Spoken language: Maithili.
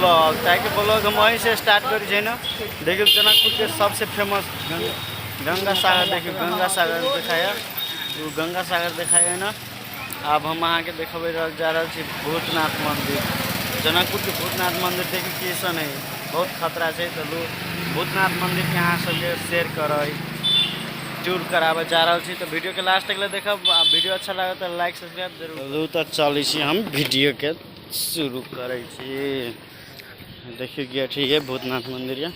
ब्लॉग। तऽ आइके ब्लॉग हम वहीं स्टार्ट करै छियै ने। देखियौ, जनकपुरके सबसे फेमस गंगा सागर। देखियौ, गंगा सागर देखाया, ओ गंगा सागर देखाया ने। आब हम अहाँके देखेबै रहल जा रहल छी भूतनाथ मंदिर, जनकपुरके भूतनाथ मंदिर। देखियौ कैसन है, बहुत खतरा छै। चलू, भूतनाथ मंदिरके अहाँ सबके शेयर करै, टूर कराबऽ जा रहल छी। तऽ वीडियोके लास्ट तक ले देखब आ वीडियो अच्छा लागत तऽ लाइक, सब्सक्राइब जरूर। चलू तऽ चलै छी, हम वीडियोके शुरू करै छी। देखियौ, गेट है भूतनाथ मंदिर। ये